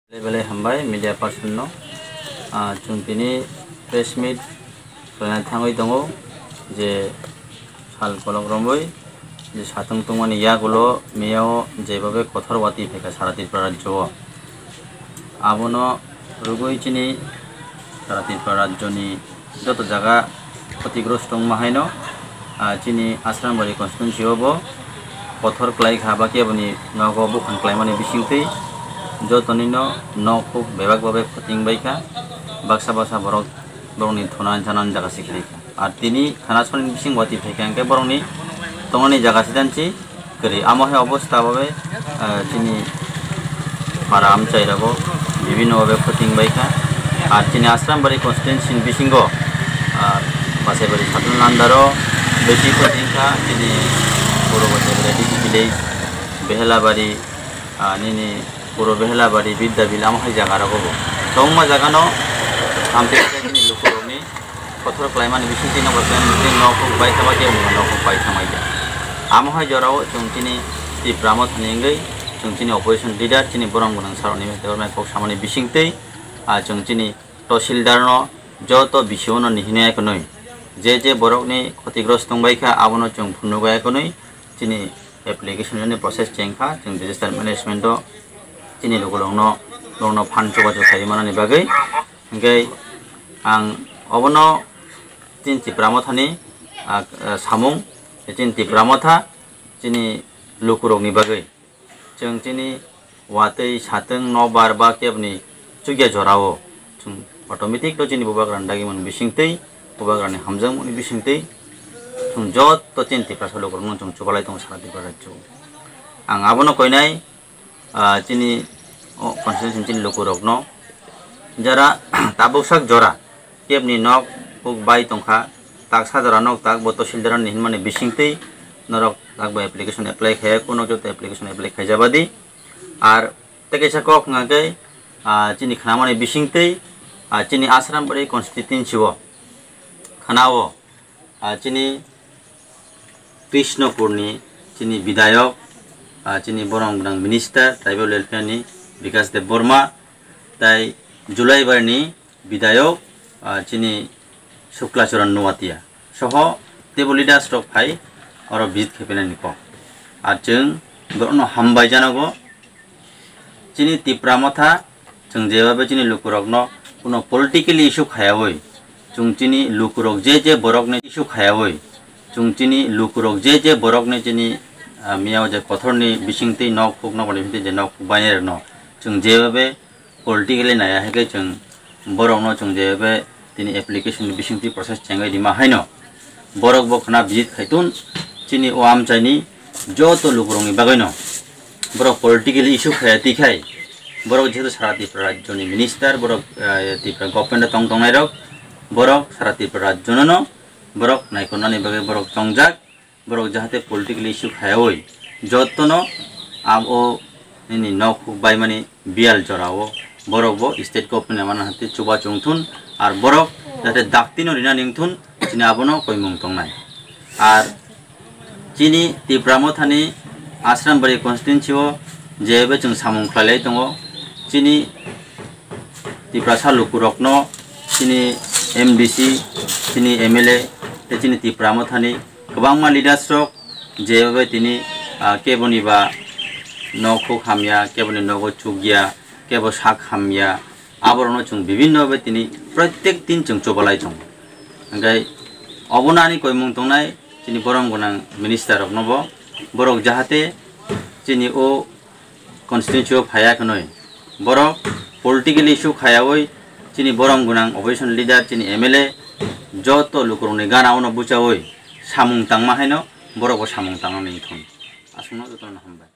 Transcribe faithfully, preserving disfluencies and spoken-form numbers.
Belai belai hambai media person no. Ah, chwng tini press meet khlaina thangwi tongo je sal kolok romwi je satung tongmani yagulo miyao jebabe kothor watwi phaikha sara Tripura rajyo o. Abono rwgwi chini sara Tripura rajyoni joto jaga khotigrosto wngma haino, ah, chini Asrambari constituency o bo kothor khlai kha, ba keboni nogo buphang khlaimani bisingtwi jotonino nok huk bebak babe khoting bai kha, baksa baksa borok borokni thuna chanani jaga se khlai kha. Ar tini khana soni bising watwi phai kha, hwnkhe borokni tongnani jaga sidansi kwrwi. Amo hai obostha babe, ah, chini para amchai rogo bibhinno babe khoting bai kha. Ar chini Asrambari constituency ni bisingo, ah, Basaibari Satul Nandaro besi khoting kha, chini Puro Basaibari D C village, Behelabari, ah, nini Puro Behelabari, Bidyabil, amo hai jaga rogo bo. Tongma jaga no amtwi khe chini lukurokni kothor khlaimani bisingtwi nobar khlaimani bisingtwi nok huk bai kha ba kebo nok huk bai kha mai kha. Amo hai jorao chwng chini Tipra Mothani wngwi chwng chini opposition leader chini borok gwnang sarokni development kok samani bisingtwi, ah, chwng chini Tahsildar no joto B C O no nihini ya kwnwi je je borokni khotigrosto wng bai kha abono chwng phunuk ya kwnwi chini application ni process cheng kha, chwng disaster management o chini lukurokno borokno phan chubachu khlaiwi manani bagwi. Hwnkhe ang obono chini Tipra Mothani, ah, ah, samung, chini Tipra Motha, chini lukurokni bagwi. Chwng chini watwi satwng nobar ba keboni chukya jorao chwng automatic no chini bubagrani dagimani bisingtwi, bubagrani hamjakmani bisingtwi chwng joto chini Tiprasa lukurokno chwng chubalai tongo sara Tripura rajyo. Ang abono koinai, ah, chini o constituency chini lukurokno jara tabuksak jora kebni nok huk bai tongkha, tak sajora nok tak bo Tahsildar ni hinmani bisingtwi norok tak bo application apply khaiya, kuno joto application apply khaijabadi. Ar tei kaisa kok hwnkha khe, ah, chini khnamani bisingtwi, ah, chini Asrambari constituency o khana o, ah, chini Krishnapurni chini bidayok, ah, chini borok gwnang minister tribal welfare ni Bikash Debbarma, tai Julaibari ni bidayok, ah, chini Shukla Charan Noatia soho teibo leaders rok phai oro visit khe phainani kok. Ar chwng borokno hambai janago. Chini Tipra Motha chwng jebabe chini lukurokno kuno politically issue khayawi, chwng chini lukurok je je borokni issue khayawi, chwng chini lukurok je je borokni chini, ah, miyao je kothorni bisingtwi nok huk nokni bisingtwi je nok huk bainai rokno chwng jebabe politically naiya hai khe chwng borokno chwng jebabe tini application ni bisingtwi process chengwi rima haino borok bo khna visit khaitun chini o amchaini joto lukurokni bagwino borok politically issue khaya twi khai borok jehetu sara Tripura rajyoni minister borok, eh, Tripura government o tong tongnai rok borok sara Tripura rajyono borok naikolnani bagwi borok tongjak. Borok jahate political issue khayawoi jotono abo nini nok huk baimani biyal jorao borok bo state government emana hati chuba chungthun ar borok jahate daktino rina ningthun chini abono koimung tongnai. Ar chini Tipra Mothani Asrambari constituency o jebe chwng samung khlailai tongo chini Tiprasa lukurokno chini M D C, chini M L A, tei chini Tipra Mothani kwbangma leaders rok jebe tini, ah, keboni ba nok huk hamya, keboni nogo chukya, kebo sak hamya, aborokno chwng bibinno bai tini protek din chwng chubalai tongo. Hwnkhe obono ani koimung tongnai chini borom gwnang minister rokno bo, borok jahate chini o constituency o phaiya khnoi. Borok political issue khayawoi chini borom gwnang opposition leader, chini M L A, joto lukurokni gana ono buchawoi samung tangma haino borok bo samung tangna nini thun. Aswkno jotono hambai.